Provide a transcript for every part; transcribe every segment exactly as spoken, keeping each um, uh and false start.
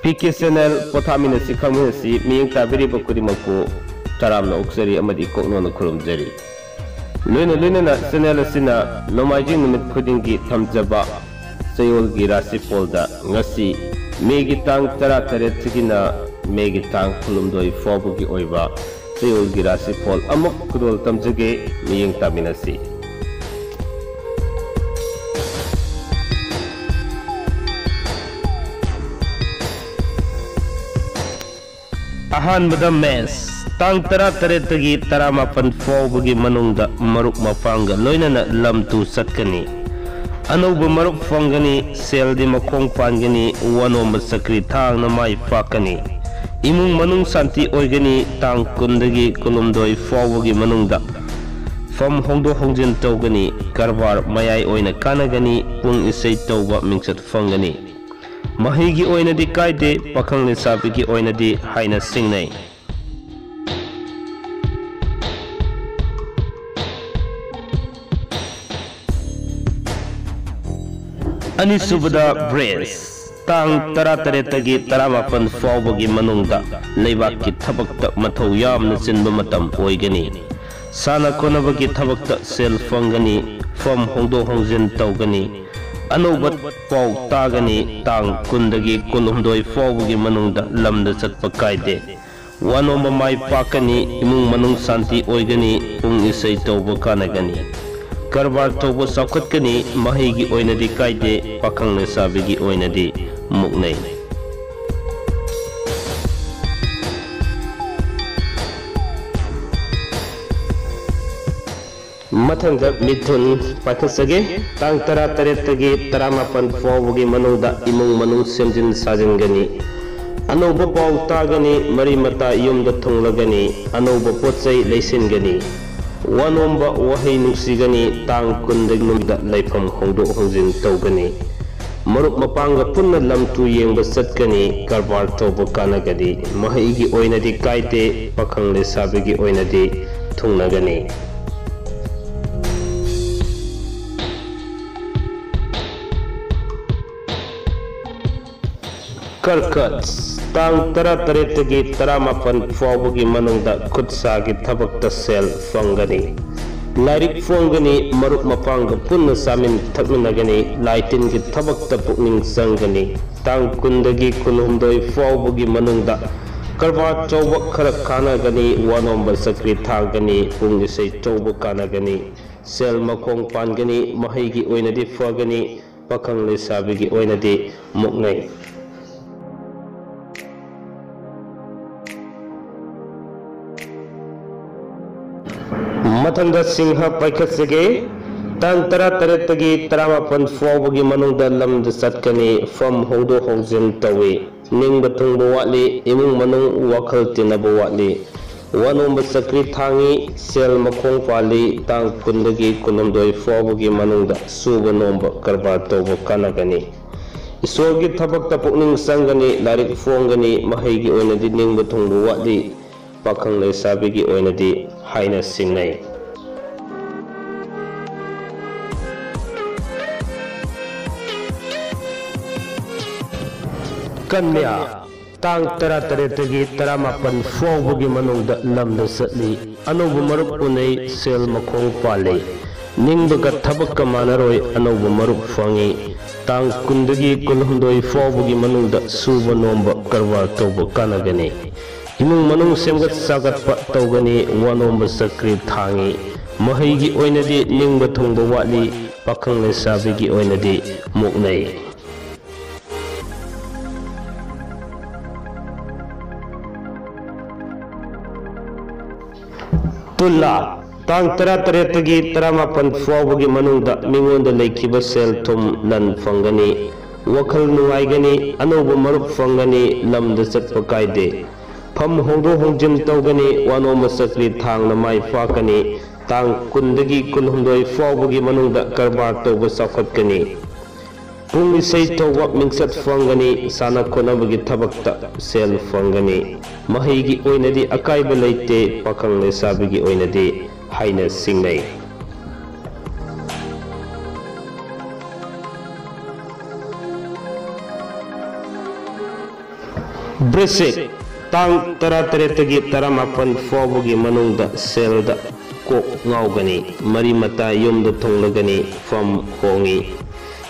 P K channel ꯄꯣꯊꯥꯃꯤꯟꯅꯁꯤ ꯈꯪꯃꯤꯟꯅꯁꯤ ꯃꯤꯠꯌꯦꯡ ꯇꯥꯕꯤꯔꯤꯕ ꯈꯨꯗꯤꯡꯃꯛꯄꯨ ꯇꯔꯥꯝꯅ ꯑꯣꯛꯆꯔꯤ ꯑꯃꯗꯤ ꯀꯣꯛꯅꯣꯟꯅ ꯈꯨꯔꯨꯝꯖꯔꯤ꯫ ꯂꯣꯏꯅ ꯂꯣꯏꯅꯅ ꯆꯦꯅꯦꯜ ꯑꯁꯤꯅ ꯅꯣꯡꯃꯥꯏꯖꯤꯡ ꯅꯨꯃꯤꯠ ꯈꯨꯗꯤꯡꯒꯤ ꯊꯝꯖꯕ ꯆꯌꯣꯜꯒꯤ ꯔꯥꯁꯤꯐꯣꯜꯗ ꯉꯁꯤ ꯃꯦꯒꯤ ꯇꯥꯡ ꯇꯔꯥꯇꯔꯦꯠꯇꯒꯤꯅ ꯃꯦꯒꯤ ꯇꯥꯡ ꯀꯨꯟꯍꯨꯝꯗꯣꯏ ꯐꯥꯎꯕꯒꯤ ꯑꯣꯏꯕ ꯆꯌꯣꯜꯒꯤ ꯔꯥꯁꯤꯐꯣꯜ ꯑꯃꯨꯛ ꯈꯨꯗꯣꯜ ꯇꯝꯖꯒꯦ, ꯃꯤꯠꯌꯦꯡ ꯇꯥꯃꯤꯟꯅꯁꯤ꯫ ꯑꯍꯥꯟꯕꯗ ꯃꯦꯁ, ꯇꯥꯡ ꯇꯔꯥꯇꯔꯦꯠꯇꯒꯤ ꯇꯔꯥꯃꯥꯄꯟ ꯐꯥꯎꯕꯒꯤ ꯃꯅꯨꯡꯗ ꯃꯔꯨꯞ ꯃꯄꯥꯡꯒ ꯂꯣꯏꯅꯅ ꯂꯝ ꯇꯨ ꯆꯠꯀꯅꯤ꯫ ꯑꯅꯧꯕ ꯃꯔꯨꯞ ꯐꯪꯒꯅꯤ, ꯁꯦꯜꯗꯤ ꯃꯈꯣꯡ ꯄꯥꯟꯒꯅꯤ, ꯋꯥꯅꯣꯝꯕ ꯆꯀ꯭ꯔꯤ ꯊꯥꯡꯅ ꯃꯥꯏ ꯄꯥꯛꯀꯅꯤ꯫ ꯏꯃꯨꯡ ꯃꯅꯨꯡ ꯁꯥꯟꯇꯤ ꯑꯣꯏꯒꯅꯤ, ꯇꯥꯡ ꯀꯨꯟꯗꯒꯤ ꯀꯨꯟꯍꯨꯝꯗꯣꯏ ꯐꯥꯎꯕꯒꯤ ꯃꯅꯨꯡꯗ ꯐꯝ ꯍꯣꯡꯗꯣꯛ ꯍꯣꯡꯖꯤꯟ ꯇꯧꯒꯅꯤ, ꯀꯔꯕꯥꯔ ꯃꯌꯥꯏ ꯑꯣꯏꯅ ꯀꯥꯟꯅꯒꯅꯤ, ꯄꯨꯡ ꯏꯁꯩ ꯇꯧꯕ ꯃꯤꯡꯆꯠ ꯐꯪꯒꯅꯤ꯫ ꯃꯍꯩꯒꯤ ꯑꯣꯏꯅꯗꯤ ꯀꯥꯏꯗꯦ, ꯄꯥꯈꯪ ꯂꯩꯁꯥꯕꯤꯒꯤ ꯑꯣꯏꯅꯗꯤ ꯍꯥꯏꯅ ꯁꯤꯡꯅꯩ꯫ ꯑꯅꯤꯁꯨꯕꯗ ꯕ꯭ꯔꯦꯁ, ꯇꯥꯡ ꯇꯔꯥꯇꯔꯦꯠꯇꯒꯤ ꯇꯔꯥꯃꯥꯄꯟ ꯐꯥꯎꯕꯒꯤ ꯃꯅꯨꯡꯗ ꯂꯩꯕꯥꯛꯀꯤ ꯊꯕꯛꯇ ꯃꯊꯧ ꯌꯥꯝꯅ ꯆꯤꯟꯕ ꯃꯇꯝ ꯑꯣꯏꯒꯅꯤ꯫ ꯁꯥꯟꯅ ꯈꯣꯠꯅꯕꯒꯤ ꯊꯕꯛꯇ ꯁꯦꯜ ꯐꯪꯒꯅꯤ, ꯐꯝ ꯍꯣꯡꯗꯣꯛ ꯍꯣꯡꯖꯤꯟ ꯇꯧꯒꯅꯤ, ꯑꯅꯧꯕ ꯄꯥꯎ ꯇꯥꯒꯅꯤ꯫ ꯇꯥꯡ ꯀꯨꯟꯗꯒꯤ ꯀꯨꯟꯍꯨꯝꯗꯣꯏ ꯐꯥꯎꯕꯒꯤ ꯃꯅꯨꯡꯗ ꯂꯝꯗ ꯆꯠꯄ ꯀꯥꯏꯗꯦ꯫ ꯋꯥꯅꯣꯝꯕ ꯃꯥꯏ ꯄꯥꯛꯀꯅꯤ, ꯏꯃꯨꯡ ꯃꯅꯨꯡ ꯁꯥꯟꯇꯤ ꯑꯣꯏꯒꯅꯤ, ꯄꯨꯡ ꯏꯁꯩ ꯇꯧꯕ ꯀꯥꯟꯅꯒꯅꯤ꯫ ꯀꯔꯕꯥꯔ ꯇꯧꯕ ꯆꯥꯎꯈꯠꯀꯅꯤ, ꯃꯍꯩꯒꯤ ꯑꯣꯏꯅꯗꯤ ꯀꯥꯏꯗꯦ, ꯄꯥꯈꯪ ꯂꯩꯁꯥꯕꯤꯒꯤ ꯑꯣꯏꯅꯗꯤ ꯃꯨꯛꯅꯩ꯫ ꯃꯊꯪꯗ ꯃꯤꯊꯨꯟ ꯄꯥꯏꯈꯠꯆꯒꯦ꯫ ꯇꯥꯡ ꯇꯔꯥꯇꯔꯦꯠꯇꯒꯤ ꯇꯔꯥꯃꯥꯄꯟ ꯐꯥꯎꯕꯒꯤ ꯃꯅꯨꯡꯗ ꯏꯃꯨꯡ ꯃꯅꯨꯡ ꯁꯦꯝꯖꯤꯟ ꯁꯥꯖꯤꯟꯒꯅꯤ꯫ ꯑꯅꯧꯕ ꯄꯥꯎ ꯇꯥꯒꯅꯤ, ꯃꯔꯤ ꯃꯇꯥ ꯌꯨꯝꯗ ꯊꯨꯡꯂꯒꯅꯤ, ꯑꯅꯧꯕ ꯄꯣꯠ ꯆꯩ ꯂꯩꯁꯤꯟꯒꯅꯤ꯫ ꯋꯥꯅꯣꯝꯕ ꯋꯥꯍꯩ ꯅꯨꯡꯁꯤꯒꯅꯤ, ꯇꯥꯡ ꯀꯨꯟꯗꯒꯤ ꯅꯨꯃꯤꯠꯇ ꯂꯩꯐꯝ ꯍꯣꯡꯗꯣꯛ ꯍꯣꯡꯖꯤꯟ ꯇꯧꯒꯅꯤ꯫ ꯃꯔꯨꯞ ꯃꯄꯥꯡꯒ ꯄꯨꯟꯅ ꯂꯝ ꯇꯨ ꯌꯦꯡꯕ ꯆꯠꯀꯅꯤ, ꯀꯔꯕꯥꯔ ꯇꯧꯕ ꯀꯥꯟꯅꯒꯅꯤ꯫ ꯃꯍꯩꯒꯤ ꯑꯣꯏꯅꯗꯤ ꯀꯥꯏꯗꯦ, ꯄꯥꯈꯪ ꯂꯩꯁꯥꯕꯤꯒꯤ ꯑꯣꯏꯅꯗꯤ ꯊꯨꯡꯅꯒꯅꯤ꯫ ꯀꯔꯀꯠ, ꯇꯥꯡ ꯇꯔꯥꯇꯔꯦꯠꯇꯒꯤ ꯇꯔꯥꯃꯥꯄꯟ ꯐꯥꯎꯕꯒꯤ ꯃꯅꯨꯡꯗ ꯈꯨꯠꯁꯥꯒꯤ ꯊꯕꯛꯇ ꯁꯦꯜ ꯐꯪꯒꯅꯤ꯫ ꯂꯥꯏꯔꯤꯛ ꯐꯣꯡꯒꯅꯤ, ꯃꯔꯨꯞ ꯃꯄꯥꯡꯒ ꯄꯨꯟꯅ ꯆꯥꯃꯤꯟ ꯊꯛꯃꯤꯟꯅꯒꯅꯤ, ꯂꯥꯏꯇꯤꯟꯒꯤ ꯊꯕꯛꯇ ꯄꯨꯛꯅꯤꯡ ꯆꯪꯒꯅꯤ꯫ ꯇꯥꯡ ꯀꯨꯟꯗꯒꯤ ꯀꯨꯟꯍꯨꯝꯗꯣꯏ ꯐꯥꯎꯕꯒꯤ ꯃꯅꯨꯡꯗ ꯀꯔꯕꯥꯔ ꯇꯧꯕ ꯈꯔ ꯀꯥꯟꯅꯒꯅꯤ, ꯋꯥ ꯅꯣꯝꯕ ꯆꯀ꯭ꯔꯤ ꯊꯥꯒꯅꯤ, ꯄꯨꯡ ꯏꯁꯩ ꯇꯧꯕ ꯀꯥꯟꯅꯒꯅꯤ, ꯁꯦꯜ ꯃꯈꯣꯡ ꯄꯥꯟꯒꯅꯤ, ꯃꯍꯩꯒꯤ ꯑꯣꯏꯅꯗꯤ ꯐꯒꯅꯤ, ꯄꯥꯈꯪ ꯂꯩꯁꯥꯕꯤꯒꯤ ꯑꯣꯏꯅꯗꯤ ꯃꯨꯛꯅꯩ꯫ ꯃꯊꯪꯗ ꯁꯤꯡꯍ ꯄꯥꯏꯈꯠꯆꯒꯦ꯫ ꯇꯥꯡ ꯇꯔꯥꯇꯔꯦꯠꯇꯒꯤ ꯇꯔꯥꯃꯥꯄꯟ ꯐꯥꯎꯕꯒꯤ ꯃꯅꯨꯡꯗ ꯂꯝꯗ ꯆꯠꯀꯅꯤ, ꯐꯝ ꯍꯣꯡꯗꯣꯛ ꯍꯣꯡꯖꯤꯟ ꯇꯧꯏ꯫ ꯅꯤꯡꯕ ꯊꯨꯡꯕ ꯋꯥꯠꯂꯤ, ꯏꯃꯨꯡ ꯃꯅꯨꯡ ꯋꯥꯈꯜ ꯇꯤꯟꯅꯕ ꯋꯥꯠꯂꯤ꯫ ꯋꯥ ꯅꯣꯝꯕ ꯆꯀ꯭ꯔꯤ ꯊꯥꯡꯉꯤ, ꯁꯦꯜ ꯃꯈꯣꯡ ꯄꯥꯜꯂꯤ, ꯇꯥꯡ ꯀꯨꯟꯗꯒꯤ ꯀꯨꯟꯍꯨꯝꯗꯣꯏ ꯐꯥꯎꯕꯒꯤ ꯃꯅꯨꯡꯗ ꯁꯨꯕ ꯅꯣꯝꯕ ꯀꯔꯕꯥꯔ ꯇꯧꯕ ꯀꯥꯟꯅꯒꯅꯤ꯫ ꯏꯁꯣꯔꯒꯤ ꯊꯕꯛꯇ ꯄꯨꯛꯅꯤꯡ ꯆꯪꯒꯅꯤ, ꯂꯥꯏꯔꯤꯛ ꯐꯣꯡꯒꯅꯤ, ꯃꯍꯩꯒꯤ ꯑꯣꯏꯅꯗꯤ ꯅꯤꯡꯕ ꯊꯨꯡꯕ ꯋꯥꯠꯂꯤ, ꯄꯥꯈꯪ ꯂꯩꯁꯥꯕꯤꯒꯤ ꯑꯣꯏꯅꯗꯤ ꯍꯥꯏꯅ ꯁꯤꯡꯅꯩ꯫ ꯀꯟꯌꯥ, ꯇꯥꯡ ꯇꯔꯥꯇꯔꯦꯠꯇꯒꯤ ꯇꯔꯥꯃꯥꯄꯟ ꯐꯥꯎꯕꯒꯤ ꯃꯅꯨꯡꯗ ꯂꯝꯗ ꯆꯠꯂꯤ꯫ ꯑꯅꯧꯕ ꯃꯔꯨꯞ ꯎꯅꯩ, ꯁꯦꯜ ꯃꯈꯣꯡ ꯄꯥꯜꯂꯤ꯫ ꯅꯤꯡꯕꯒ ꯊꯕꯛꯀ ꯃꯥꯟꯅꯔꯣꯏ, ꯑꯅꯧꯕ ꯃꯔꯨꯞ ꯐꯪꯉꯤ꯫ ꯇꯥꯡ ꯀꯨꯟꯗꯒꯤ ꯀꯨꯟꯍꯨꯝꯗꯣꯏ ꯐꯥꯎꯕꯒꯤ ꯃꯅꯨꯡꯗ ꯁꯨꯕ ꯅꯣꯝꯕ ꯀꯔꯕꯥꯔ ꯇꯧꯕ ꯀꯥꯟꯅꯒꯅꯤ꯫ ꯏꯃꯨꯡ ꯃꯅꯨꯡ ꯁꯦꯝꯒꯠ ꯁꯥꯒꯠꯄ ꯇꯧꯒꯅꯤ, ꯋꯥ ꯅꯣꯝꯕ ꯆꯀ꯭ꯔꯤ ꯊꯥꯡꯉꯤ꯫ ꯃꯍꯩꯒꯤ ꯑꯣꯏꯅꯗꯤ ꯅꯤꯡꯕ ꯊꯨꯡꯕ ꯋꯥꯠꯂꯤ, ꯄꯥꯈꯪ ꯂꯩꯁꯥꯕꯤꯒꯤ ꯑꯣꯏꯅꯗꯤ ꯃꯨꯛꯅꯩ꯫ ꯇꯨꯂꯥ, ꯇꯥꯡ ꯇꯔꯥꯇꯔꯦꯠꯇꯒꯤ ꯇꯔꯥꯃꯥꯄꯟ ꯐꯥꯎꯕꯒꯤ ꯃꯅꯨꯡꯗ ꯃꯤꯉꯣꯟꯗ ꯂꯩꯈꯤꯕ ꯁꯦꯜ ꯊꯨꯝ ꯂꯟ ꯐꯪꯒꯅꯤ꯫ ꯋꯥꯈꯜ ꯅꯨꯡꯉꯥꯏꯒꯅꯤ, ꯑꯅꯧꯕ ꯃꯔꯨꯞ ꯐꯪꯒꯅꯤ, ꯂꯝꯗ ꯆꯠꯄ ꯀꯥꯏꯗꯦ꯫ ꯐꯝ ꯍꯣꯡꯗꯣꯛ ꯍꯣꯡꯖꯤꯟ ꯇꯧꯒꯅꯤ, ꯋꯥ ꯅꯣꯝꯕ ꯆꯀ꯭ꯔꯤ ꯊꯥꯡꯅ ꯃꯥꯏ ꯄꯥꯛꯀꯅꯤ꯫ ꯇꯥꯡ ꯀꯨꯟꯗꯒꯤ ꯀꯨꯟꯍꯨꯝꯗꯣꯏ ꯐꯥꯎꯕꯒꯤ ꯃꯅꯨꯡꯗ ꯀꯔꯕꯥꯔ ꯇꯧꯕ ꯆꯥꯎꯈꯠꯀꯅꯤ꯫ ꯄꯨꯡ ꯏꯁꯩ ꯇꯧꯕ ꯃꯤꯡꯆꯠ ꯐꯪꯒꯅꯤ, ꯁꯥꯟꯅ ꯈꯣꯠꯅꯕꯒꯤ ꯊꯕꯛꯇ ꯁꯦꯜ ꯐꯪꯒꯅꯤ꯫ ꯃꯍꯩꯒꯤ ꯑꯣꯏꯅꯗꯤ ꯑꯀꯥꯏꯕ ꯂꯩꯇꯦ, ꯄꯥꯈꯪ ꯂꯩꯁꯥꯕꯤꯒꯤ ꯑꯣꯏꯅꯗꯤ ꯍꯥꯏꯅ ꯁꯤꯡꯅꯩ꯫ ꯕ꯭ꯔꯤꯁꯤꯛ, ꯇꯥꯡ ꯇꯔꯥꯇꯔꯦꯠꯇꯒꯤ ꯇꯔꯥꯃꯥꯄꯟ ꯐꯥꯎꯕꯒꯤ ꯃꯅꯨꯡꯗ ꯁꯦꯜꯗ ꯀꯣꯛ ꯉꯥꯎꯒꯅꯤ, ꯃꯔꯤ ꯃꯇꯥ ꯌꯨꯝꯗ ꯊꯨꯡꯂꯒꯅꯤ, ꯐꯝ ꯍꯣꯡꯉꯤ꯫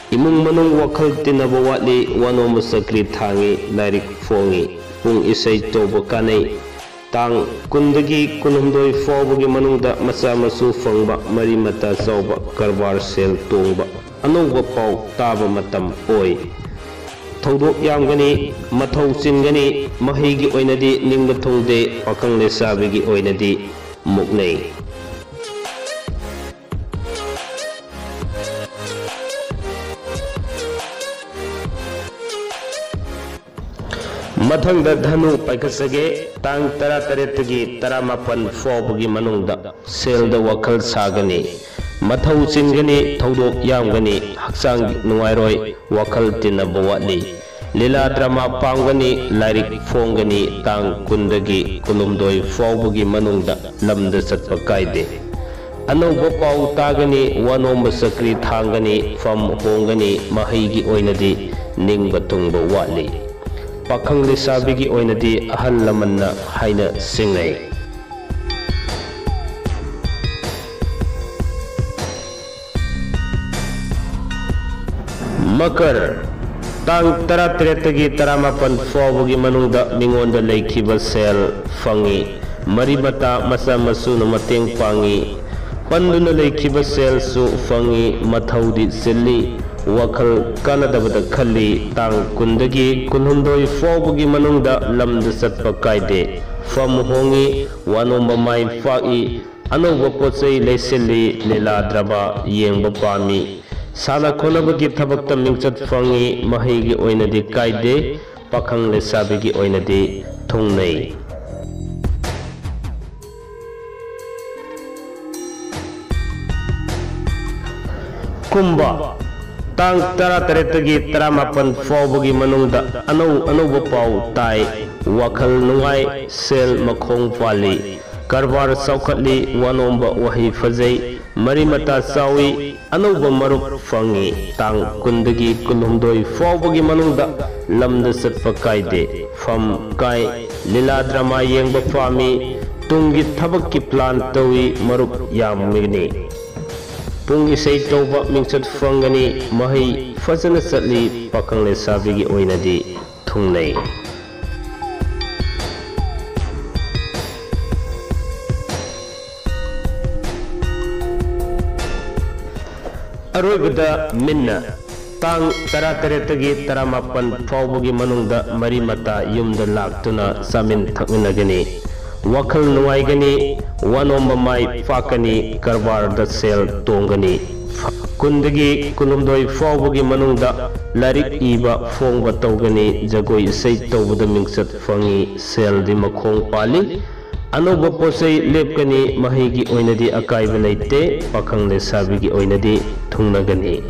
ꯏꯃꯨꯡ ꯃꯅꯨꯡ ꯋꯥꯈꯜ ꯇꯤꯟꯅꯕ ꯋꯥꯠꯂꯤ, ꯋꯥꯅꯣꯝꯕ ꯆꯀ꯭ꯔꯤ ꯊꯥꯡꯉꯤ, ꯂꯥꯏꯔꯤꯛ ꯐꯣꯡꯉꯤ꯫ ꯄꯨꯡ ꯏꯁꯩ ꯇꯧꯕ ꯀꯥꯟꯅꯩ꯫ ꯇꯥꯡ ꯀꯨꯟꯗꯒꯤ ꯀꯨꯟꯍꯨꯝꯗꯣꯏ ꯐꯥꯎꯕꯒꯤ ꯃꯅꯨꯡꯗ ꯃꯆꯥ ꯃꯁꯨ ꯐꯪꯕ, ꯃꯔꯤ ꯃꯇꯥ ꯆꯥꯎꯕ, ꯀꯔꯕꯥꯔ ꯁꯦꯜ ꯇꯣꯡꯕ, ꯑꯅꯧꯕ ꯄꯥꯎ ꯇꯥꯕ ꯃꯇꯝ ꯑꯣꯏ꯫ ꯊꯧꯗꯣꯛ ꯌꯥꯝꯒꯅꯤ, ꯃꯊꯧ ꯆꯤꯟꯒꯅꯤ, ꯃꯍꯩꯒꯤ ꯑꯣꯏꯅꯗꯤ ꯅꯤꯡꯕ ꯊꯨꯡꯗꯦ, ꯄꯥꯈꯪ ꯂꯩꯁꯥꯕꯤꯒꯤ ꯑꯣꯏꯅꯗꯤ ꯃꯨꯛꯅꯩ꯫ ꯃꯊꯪꯗ ꯙꯅꯨ ꯄꯥꯏꯈꯠꯆꯒꯦ꯫ ꯇꯥꯡ ꯇꯔꯥꯇꯔꯦꯠꯇꯒꯤ ꯇꯔꯥꯃꯥꯄꯟ ꯐꯥꯎꯕꯒꯤ ꯃꯅꯨꯡꯗ ꯁꯦꯜꯗ ꯋꯥꯈꯜ ꯁꯥꯒꯅꯤ, ꯃꯊꯧ ꯆꯤꯟꯒꯅꯤ, ꯊꯧꯗꯣꯛ ꯌꯥꯝꯒꯅꯤ, ꯍꯛꯆꯥꯡ ꯅꯨꯡꯉꯥꯏꯔꯣꯏ, ꯋꯥꯈꯜ ꯇꯤꯟꯅꯕ ꯋꯥꯠꯂꯤ꯫ ꯂꯤꯂꯥ ꯗ꯭ꯔꯃꯥ ꯄꯥꯝꯒꯅꯤ, ꯂꯥꯏꯔꯤꯛ ꯐꯣꯡꯒꯅꯤ꯫ ꯇꯥꯡ ꯀꯨꯟꯗꯒꯤ ꯀꯨꯟꯍꯨꯝꯗꯣꯏ ꯐꯥꯎꯕꯒꯤ ꯃꯅꯨꯡꯗ ꯂꯝꯗ ꯆꯠꯄ ꯀꯥꯏꯗꯦ꯫ ꯑꯅꯧꯕ ꯄꯥꯎ ꯇꯥꯒꯅꯤ, ꯋꯥꯅꯣꯝꯕ ꯆꯀ꯭ꯔꯤ ꯊꯥꯡꯒꯅꯤ, ꯐꯝ ꯍꯣꯡꯒꯅꯤ, ꯃꯍꯩꯒꯤ ꯑꯣꯏꯅꯗꯤ ꯅꯤꯡꯕ ꯊꯨꯡꯕ ꯋꯥꯠꯂꯤ꯫ ꯄꯥꯈꯪ ꯂꯩꯁꯥꯕꯤꯒꯤ ꯑꯣꯏꯅꯗꯤ ꯑꯍꯜ ꯂꯃꯟꯅ ꯍꯥꯏꯅ ꯁꯤꯡꯅꯩ꯫ ꯃꯀꯔ, ꯇꯥꯡ ꯇꯔꯥꯇꯔꯦꯠꯇꯒꯤ ꯇꯔꯥꯃꯥꯄꯟ ꯐꯥꯎꯕꯒꯤ ꯃꯅꯨꯡꯗ ꯃꯤꯉꯣꯟꯗ ꯂꯩꯈꯤꯕ ꯁꯦꯜ ꯐꯪꯉꯤ꯫ ꯃꯔꯤ ꯃꯇꯥ ꯃꯆꯥ ꯃꯁꯨꯅ ꯃꯇꯦꯡ ꯄꯥꯡꯉꯤ꯫ ꯄꯟꯗꯨꯅ ꯂꯩꯈꯤꯕ ꯁꯦꯜꯁꯨ ꯐꯪꯉꯤ꯫ ꯃꯊꯧꯗꯤ ꯆꯤꯜꯂꯤ꯫ ꯋꯥꯈꯜ ꯀꯥꯟꯅꯗꯕꯗ ꯈꯜꯂꯤ꯫ ꯇꯥꯡ ꯀꯨꯟꯗꯒꯤ ꯀꯨꯟꯍꯨꯝꯗꯣꯏ ꯐꯥꯎꯕꯒꯤ ꯃꯅꯨꯡꯗ ꯂꯝꯗ ꯆꯠꯄ ꯀꯥꯏꯗꯦ꯫ ꯐꯝ ꯍꯣꯡꯉꯤ꯫ ꯋꯥꯅꯣꯝꯕ ꯃꯥꯏ ꯄꯥꯛꯏ꯫ ꯑꯅꯧꯕ ꯄꯣꯠ ꯆꯩ ꯂꯩꯁꯤꯜꯂꯤ꯫ ꯂꯤꯂꯥ ꯗ꯭ꯔꯃꯥ ꯌꯦꯡꯕ ꯄꯥꯝꯃꯤ꯫ ꯁꯥꯟꯅ ꯈꯣꯠꯅꯕꯒꯤ ꯊꯕꯛꯇ ꯃꯤꯡꯆꯠ ꯐꯪꯉꯤ꯫ ꯃꯍꯩꯒꯤ ꯑꯣꯏꯅꯗꯤ ꯀꯥꯏꯗꯦ꯫ ꯄꯥꯈꯪ ꯂꯩꯁꯥꯕꯤꯒꯤ ꯑꯣꯏꯅꯗꯤ ꯊꯨꯡꯅꯩ꯫ ꯀꯨꯝꯕ, ꯇꯥꯡ ꯇꯔꯥꯇꯔꯦꯠꯇꯒꯤ ꯇꯔꯥꯃꯥꯄꯟ ꯐꯥꯎꯕꯒꯤ ꯃꯅꯨꯡꯗ ꯑꯅꯧ ꯑꯅꯧꯕ ꯄꯥꯎ ꯇꯥꯏ꯫ ꯋꯥꯈꯜ ꯅꯨꯡꯉꯥꯏ, ꯁꯦꯜ ꯃꯈꯣꯡ ꯄꯥꯜꯂꯤ, ꯀꯔꯕꯥꯔ ꯆꯥꯎꯈꯠꯂꯤ, ꯋꯥꯅꯣꯝꯕ ꯋꯥꯍꯩ ꯐꯖꯩ, ꯃꯔꯤ ꯃꯇꯥ ꯆꯥꯎꯏ, ꯑꯅꯧꯕ ꯃꯔꯨꯞ ꯐꯪꯏ꯫ ꯇꯥꯡ ꯀꯨꯟꯗꯒꯤ ꯀꯨꯟꯍꯨꯝꯗꯣꯏ ꯐꯥꯎꯕꯒꯤ ꯃꯅꯨꯡꯗ ꯂꯝꯗ ꯆꯠꯄ ꯀꯥꯏꯗꯦ꯫ ꯐꯝ ꯀꯥꯏ, ꯂꯤꯂꯥ ꯗ꯭ꯔꯃꯥ ꯌꯦꯡꯕ ꯄꯥꯝꯃꯤ, ꯇꯨꯡꯒꯤ ꯊꯕꯛꯀꯤ ꯄ꯭ꯂꯥꯟ ꯇꯧꯏ, ꯃꯔꯨꯞ ꯌꯥꯝꯃꯤꯒꯅꯤ꯫ ꯄꯨꯡ ꯏꯁꯩ ꯇꯧꯕ ꯃꯤꯡꯆꯠ ꯐꯪꯒꯅꯤ, ꯃꯍꯩ ꯐꯖꯅ ꯆꯠꯂꯤ, ꯄꯥꯈꯪ ꯂꯩꯁꯥꯕꯤꯒꯤ ꯑꯣꯏꯅꯗꯤ ꯊꯨꯡꯅꯩ꯫ ꯑꯔꯣꯏꯕꯗ ꯃꯤꯟꯅ ꯇꯥꯡ ꯇꯔꯥꯇꯔꯦꯠꯇꯒꯤ ꯇꯔꯥꯃꯥꯄꯟ ꯐꯥꯎꯕꯒꯤ ꯃꯅꯨꯡꯗ ꯃꯔꯤ ꯃꯇꯥ ꯌꯨꯝꯗ ꯂꯥꯛꯇꯨꯅ ꯆꯥꯃꯤꯟ ꯊꯛꯃꯤꯟꯅꯒꯅꯤ꯫ ꯋꯥꯈꯜ ꯅꯨꯡꯉꯥꯏꯒꯅꯤ, ꯋꯥꯅꯣꯝꯕ ꯃꯥꯏ ꯄꯥꯛꯀꯅꯤ, ꯀꯔꯕꯥꯔꯗ ꯁꯦꯜ ꯇꯣꯡꯒꯅꯤ꯫ ꯀꯨꯟꯗꯒꯤ ꯀꯨꯟꯍꯨꯝꯗꯣꯏ ꯐꯥꯎꯕꯒꯤ ꯃꯅꯨꯡꯗ ꯂꯥꯏꯔꯤꯛ ꯏꯕ ꯐꯣꯡꯕ ꯇꯧꯒꯅꯤ, ꯖꯒꯣꯏ ꯏꯁꯩ ꯇꯧꯕꯗ ꯃꯤꯡꯆꯠ ꯐꯪꯏ, ꯁꯦꯜꯗꯤ ꯃꯈꯣꯡ ꯄꯥꯜꯂꯤ꯫ ꯑꯅꯧꯕ ꯄꯣꯠꯆꯩ ꯂꯦꯞꯀꯅꯤ, ꯃꯍꯩꯒꯤ ꯑꯣꯏꯅꯗꯤ ꯑꯀꯥꯏꯕ ꯂꯩꯇꯦ, ꯄꯥꯈꯪ ꯂꯩꯁꯥꯕꯤꯒꯤ ꯑꯣꯏꯅꯗꯤ ꯊꯨꯡꯅꯒꯅꯤ꯫